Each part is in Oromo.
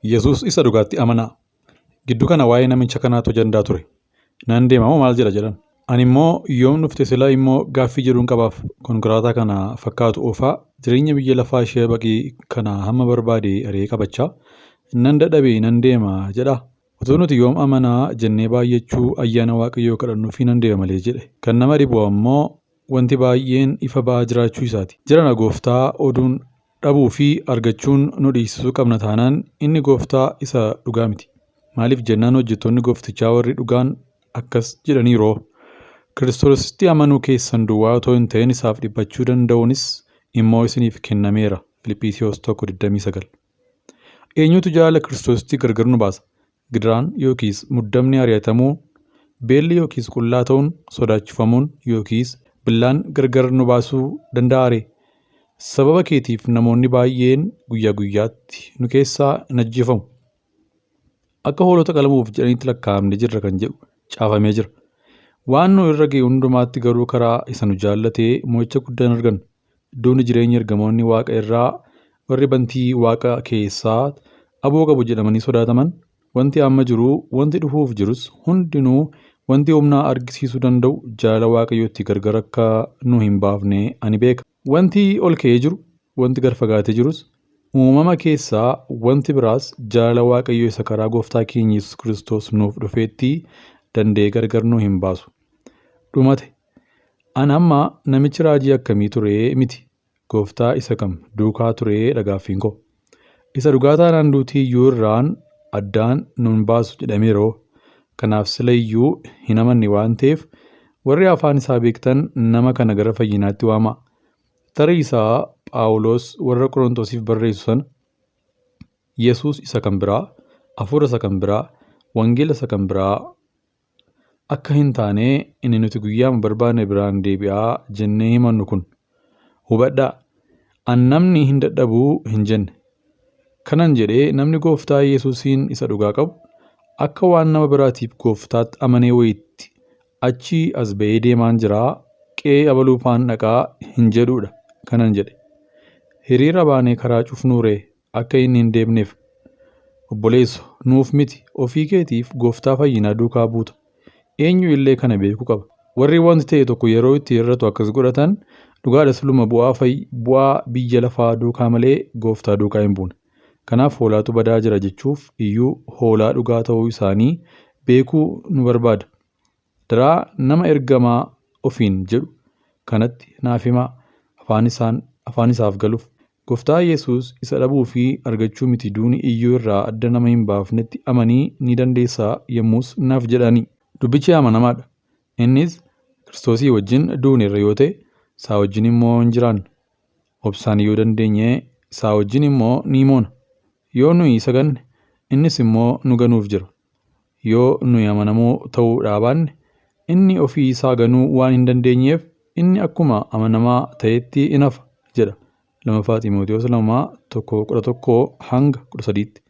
Yesuus isa dhugaatti amanaa. Gidduu kana waa'ee namicha kanaatu ajandaa ture. Nan deema moo maal jedha jedhan. Ani immoo yoom dhufte sila immoo gaaffii jedhuun qabaaf. Konkolaataa kana fakkaatu oofaa jireenya biyya lafaa ishee baqii kana hamma barbaade ari'ee qabachaa nan dadhabe nan deema jedha. Utuu nuti yoom amanaa jennee baay'achuu ayyaana Waaqayyoo kadhannuufii nan deema malee jedhe. Kan nama dhibu ammoo wanti baay'een ifa ba'aa jiraachuu isaati. Jirana gooftaa oduun dhabuu fi argachuun nu dhiisisuu qabna taanaan inni gooftaa isa dhugaa miti. Maaliif jennaan hojjettoonni gooftichaa warri dhugaan akkas jedhaniiroo. Kiristoositti amanuu keessan duwwaa otoo hin ta'in isaaf dhiphachuu danda'uunis immoo isiniif kennameera. Filiphiisiyoos 1:29. Eenyutu jaalala Kiristoositti gargar nu baasa? Gidiraan yookiis muddamni ari'atamuu, beelli yookiis qullaa ta'uun, sodaachifamuun yookiis billaan gargar nu baasuu danda'aa ree? Sababa keetiif namoonni baay'een guyyaa guyyaatti nu keessaa in ajjeefamu. Akka hoolota qalamuuf jedhaniitti lakkaa'amne jirra kan jedhu caafamee jira. Waan nu irra ga'e hundumaatti garuu karaa isa nu jaallatee mo'icha guddaa in arganna. Duuni jireenyi ergamoonni waaqa irraa warri bantii waaqa keessaa aboo qabu jedhamanii sodaataman, wanti amma jiru, wanti dhufuuf jirus hundinuu wanti humna argisiisuu danda'u jaalala Waaqayyootti gargar akka nu hin baafne ani beeka. Wanti ol ka'ee jiru, wanti gad fagaatee jirus, uumama keessaa wanti biraas jaalala Waaqayyoo isa karaa gooftaa keenya Yesuus Kiristoos nuuf dhufeetti danda'ee gargar nu hin baasu. Dhumate. An amma namichi raajii akkamii turee miti gooftaa isa kam duukaa turee dha gaaffiin koo. Isa dhugaa taanaan duutii iyyuu irraan addaan nun baasu jedhameeroo. Kanaaf sila iyyuu hin amanne waan ta'eef warri afaan isaa beektan nama kana gara fayyinaatti waamaa. Tarii isaa Phaawulos warra Qorontosiif barreessu sana Yesuus isa kan biraa, hafuura isa kan biraa, wangeela isa kan biraa akka hin taane inni nuti guyyaama barbaanne biraan deebi'aa jennee himannu kun. Hubadhaa, an namni hin dadhabuu hin jenne. Kanan jedhee namni gooftaa Yesuusiin isa dhugaa qabu akka waan nama biraatiif gooftaatti amanee wayiitti achii as ba'ee deemaan jiraa qe'ee abaluufaan dhaqaa hin jedhuudha kanan jedhe. Hiriira baanee karaa cufnuuree akka inni hin deemneef. Obboleesso, nuuf miti, ofii keetiif gooftaa fayyinaa duukaa buuta. Eenyu illee kana beekuu qaba. Warri wanti ta'e tokko yeroo itti hir'atu akkas godhatan dhugaadha siluma bu'aa bu'aa biyya lafaa duukaa malee gooftaa duukaa hin buune. Kanaaf hoolaatu badaa jira jechuuf iyyuu hoolaa dhugaa ta'uu isaanii beekuu nu barbaada. Daraa nama ergamaa ofiin jedhu kanatti naaf himaa afaan isaan afaan isaaf galuuf. Gooftaa Yesuus isa dhabuu fi argachuu miti duuni iyyuu irraa adda nama hin baafnetti amanii ni dandeessaa yommus naaf jedhani. Dubbichi amanamaadha. Innis Kiristoosii wajjin duuneerra yoo ta'e isaa wajjin immoo hin jiraanna. Obsaan yoo dandeenye isaa wajjin immoo ni moona. Yoo nuyi isa ganne innis immoo nu ganuuf jira. Yoo nuyi amanamoo ta'uu dhaabaanne, inni ofii isaa ganuu waan hin dandeenyeef, inni akkuma amanamaa ta'etti in hafa jedha. 2ffaa Ximotewos 2, 1 11 hanga 13tti.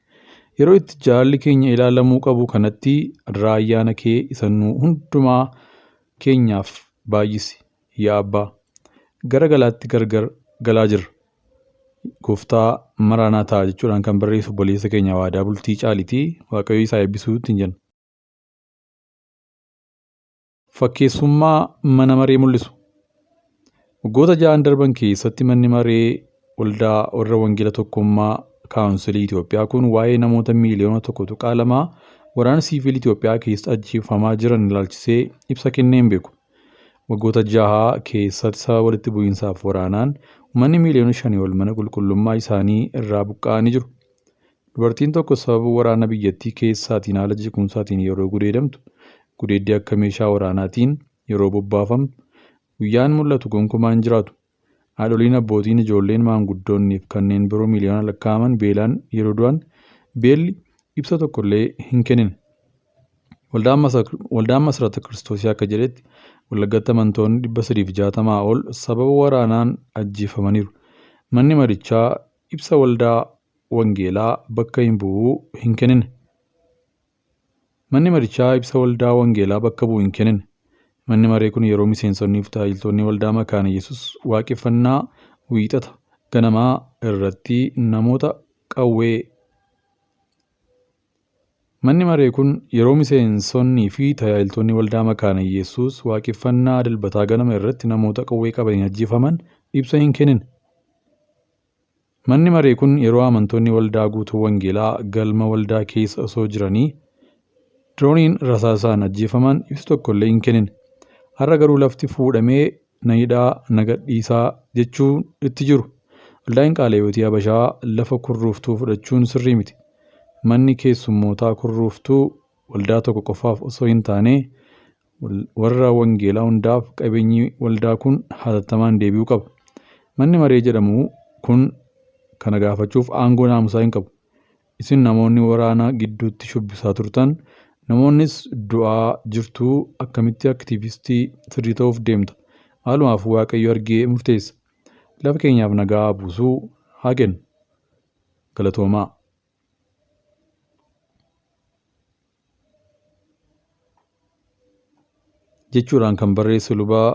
Yeroo itti jaalalli keenya ilaalamuu qabu kanatti adaraa ayyaana kee isa nu hundumaa keenyaaf baay'isi yaa Abbaa. Gara galaatti gargar galaa jirra. Gooftaa maraanaa ta'a jechuudhaan kan barreessu obboleessa keenya Waadaa Bultii Caaliiti. Waaqayyo isaa eebbisuu ittiin jenna. Fakkeessummaa mana maree mul'isu. Waggoota ja'an darban keessatti manni maree waldaa warra wangeela tokkummaa kaawunsilii Itoophiyaa kun waa'ee namoota miiliyoona 1.2 waraana siiviilii Itoophiyaa keessa ajjeefamaa jiran ilaalchisee ibsa kennee hin beeku. Waggoota jaha keessatti sababa walitti bu'iinsaaf waraanaan uummanni miiliyoona shanii ol mana qulqullummaa isaanii irraa buqqa'anii jiru. Dubartiin tokko sababa waraana biyyattii keessaatiin haala jeequmsaatiin yeroo gudeedamtu, gudeeddii akka meeshaa waraanaatiin yeroo bobbaafamtu, guyyaan mul'atu gonkumaa hin jiraatu. Haadholiin, abbootiin, ijoolleen, maanguddoonniif kanneen biroo miiliyoonaan lakkaa'aman beelaan yeroo du'an beelli ibsa tokkollee hin kennine. Waldaan Masarata Kiristoosii akka jedhetti Wallaggatti amantoonni 360 ol sababa waraanaan ajjeefamaniiru. Manni marichaa ibsa waldaa wangeelaa bakka hin bu'u hin kennine. Manni marichaa ibsa waldaa wangeelaa bakka bu'u hin kennine. Manni maree kun yeroo miseensonnii fi tajaajiltoonni waldaa Makaana Yesuus waaqeffannaa Wiixata ganamaa irratti namoota qawwee Manni maree kun yeroo miseensonnii fi tajaajiltoonni waldaa Makaana Iyyasuus waaqeffannaa dilbataa ganama irratti namoota qawwee qabaniin ajjeefaman ibsa hin kennine. Manni maree kun yeroo amantoonni waldaa guutuu wangeelaa galma waldaa keessa osoo jiranii dirooniin rasaasaan ajjeefaman ibsa tokkollee hin kennine. Har'a garuu lafti fuudhamee na hidhaa na gadhiisaa jechuun itti jiru. Waldaan Qaalayyootii Habashaa lafa kurruuftuu fudhachuun sirrii miti. Manni keessummootaa kurruuftuu waldaa tokko qofaaf osoo hin taane warra wangeelaa hundaaf qabeenyi waldaa kun hatattamaan deebi'uu qaba. Manni maree jedhamu kun kana gaafachuuf aangoo naamusaa hin qabu. Isin namoonni waraana gidduutti shubbisaa turtan, namoonnis du'aa jirtuu akkamitti aktiivistii sirrii ta'uuf deemta? Maalumaaf Waaqayyo argee murteessa. Lafa keenyaaf nagaa buusuu haa kennu. Galatoomaa. Jechuudhaan kan barreesse lubaa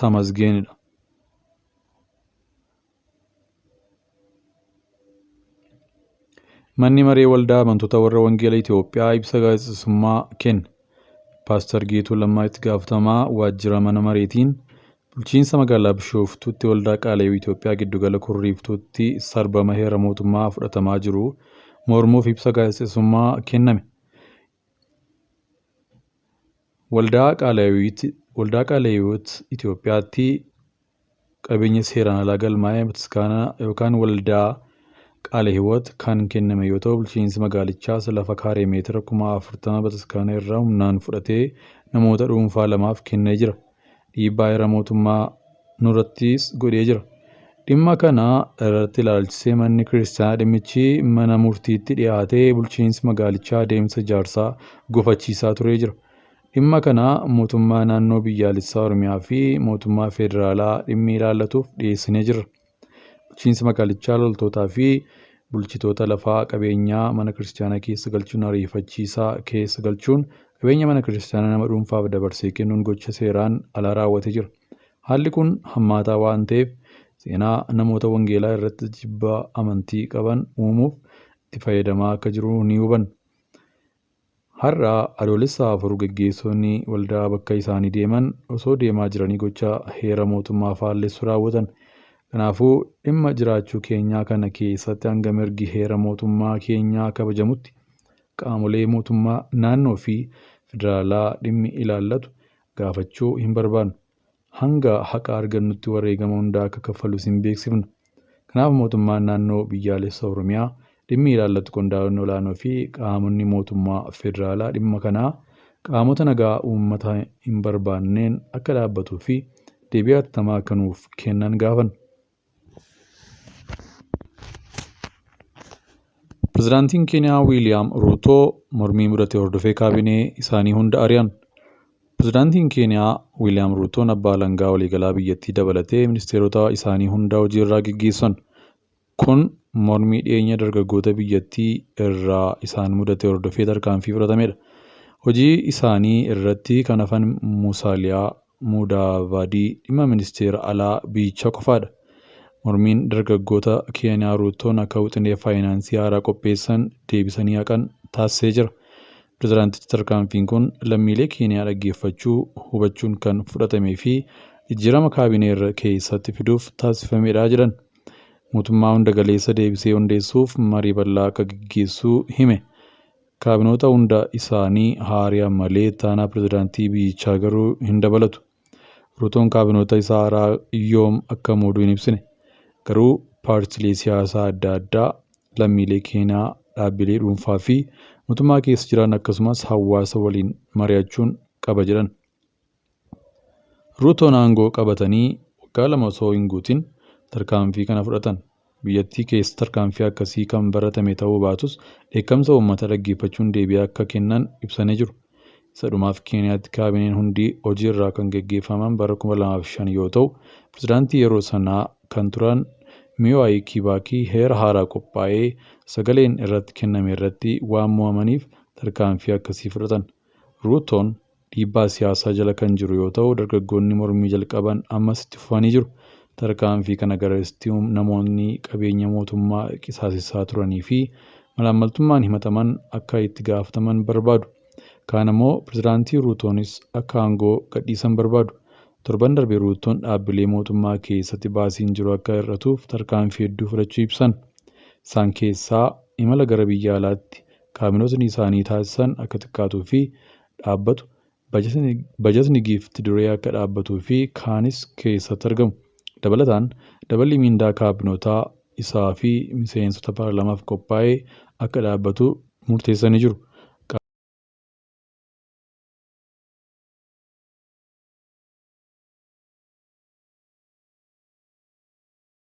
Tamasgeenidha. Manni maree waldaa amantoota warra Wangeela Itoophiyaa ibsa gaazexeessummaa kenne. Paastar Geetuu Lammaa itti gaafatamaa waajjira mana mareetiin bulchiinsa magaalaa Bishooftuutti waldaa Qaalayyuu Itoophiyaa giddugala Kurriiftuutti sarbama heera mootummaa fudhatamaa jiru mormuuf ibsa gaazexeessummaa kenname. Waldaa Qaalayyuut Itoophiyaatti qabeenya seeraan alaa galmaa'ee bataskaana yookaan waldaa Qaala Hiwoot kan kenname yoo ta'u, bulchiinsi magaalichaas lafa kaaree meetira 40,000 bataskaana irraa humnaan fudhatee namoota dhuunfaa lamaaf kennee jira. Dhiibbaa heera mootummaa nurrattis godhee jira. Dhimma kana irratti ilaalchisee manni kiristaanaa dhimmichi mana murtiitti dhiyaatee bulchiinsi magaalichaa adeemsa ijaarsaa gufachiisaa turee jira. Dhimma kana mootummaa naannoo biyyaalessaa Oromiyaa fi mootummaa federaalaa dhimmi ilaallatuuf dhiyeessinee jirra. Bulchiinsi magaalichaa loltootaa fi bulchitoota lafaa qabeenyaa mana kiristaanaa keessa galchuun ariifachiisaa keessa galchuun qabeenya mana kiristaanaa nama dhuunfaaf dabarsee kennuun gocha seeraan alaa raawwatee jira. Haalli kun hammaataa waan ta'eef seenaa namoota wangeelaa irratti jibbaa amantii qaban uumuuf itti fayyadamaa akka jiru ni hubanna. Har'a Adoolessa 4 geggeessonni waldaa bakka isaanii deeman osoo deemaa jiranii gocha heera mootummaa faallessu raawwatan. Kanaafuu dhimma jiraachuu keenyaa kana keessatti hanga mirgi heera mootummaa keenyaa kabajamutti qaamolee mootummaa naannoo fi federaalaa dhimmi ilaallatu gaafachuu hin barbaannu. Hanga haqa argannutti wareegama hundaa akka kaffalus hin beeksifna. Kanaaf mootummaan naannoo biyyaalessa Oromiyaa dhimmi ilaallatu qondaalonni olaanoo fi qaamonni mootummaa federaalaa dhimma kanaa qaamota nagaa uummata hin barbaanneen akka dhaabbatuu fi deebii hatattamaa akka nuuf kennan gaafanna. Pirezidaantiin Keeniyaa Wiiliyaam Ruutoo mormii mudate hordofee kaabinee isaanii hunda ari'an. Pirezidaantiin Keeniyaa Wiiliyaam Ruutoon abbaa alangaa waliigalaa biyyattii dabalatee ministeerota isaanii hunda hojiirraa geggeessan. Kun mormii dhiyeenya dargaggoota biyyattii irraa isaan mudate hordofee tarkaanfii fudhatamedha. Hojii isaanii irratti kan hafan Musaaliyaa Mudaavaadii dhimma ministeera alaa biyyichaa qofaadha. Mormiin dargaggoota Keeniyaa Ruutoon akka wixinee faayinaansii haaraa qopheessan deebisanii haqan taasisee jira. Pirezidaantichi tarkaanfiin kun lammiilee Keeniyaa dhaggeeffachuu hubachuun kan fudhatamee fi jijjiirama kaabinee irra keessatti fiduuf taasifamedha jedhan. Mootummaa hunda galeessa deebisee hundeessuuf marii bal'aa akka geggeessuu hime. Kaabinoota hunda isaanii haari'an malee itti pirezidaantii biyyichaa garuu hin dabalatu. Ruutoon kaabinoota isaa haaraa yoom akka muudu hin ibsine. Garuu paartiilee siyaasaa adda addaa lammiilee Keeniyaa dhaabbilee dhuunfaa fi mootummaa keessa jiran akkasumas hawaasa waliin mari'achuun qaba jedhan. Ruutoon aangoo qabatanii waggaa 2 osoo hin guutin tarkaanfii kana fudhatan. Biyyattii keessa tarkaanfii akkasii kan baratame ta'uu baatus dheekkamsa uummataa dhaggeeffachuun deebii akka kennan ibsanii jiru. Isa dhumaaf Keeniyaatti kaabineen hundi hojiirraa kan geggeeffaman bara 2005 yoo ta'u, pirezidaantii yeroo sanaa kan turan Miwaayi Kibaakii heera haaraa qophaa'ee sagaleen irratti kenname irratti waan mo'amaniif tarkaanfii akkasii fudhatan. Ruutoon dhiibbaa siyaasaa jala kan jiru yoo ta'u, dargaggoonni mormii jalqaban ammas itti fufanii jiru. Tarkaanfii kana garasitti namoonni qabeenya mootummaa qisaasessaa turanii fi malaammaltummaan himataman akka itti gaafataman barbaadu. Kaan ammoo pirezidaantii Ruutoonis akka aangoo gadhiisan barbaadu. Torban darbe Ruutoon dhaabbilee mootummaa keessatti baasiin jiru akka hir'atuuf tarkaanfii hedduu fudhachuu ibsan. Isaan keessaa imala gara biyya alaatti kaabinootni isaanii taasisan akka xiqqaatuu fi dhaabbatu, bajatni giifti duree akka dhaabbatuu fi kaanis keessatti argamu. Dabalataan daballi miindaa kaabinootaa isaa fi miseensota paarlaamaaf qophaa'ee akka dhaabbatu murteessanii jiru.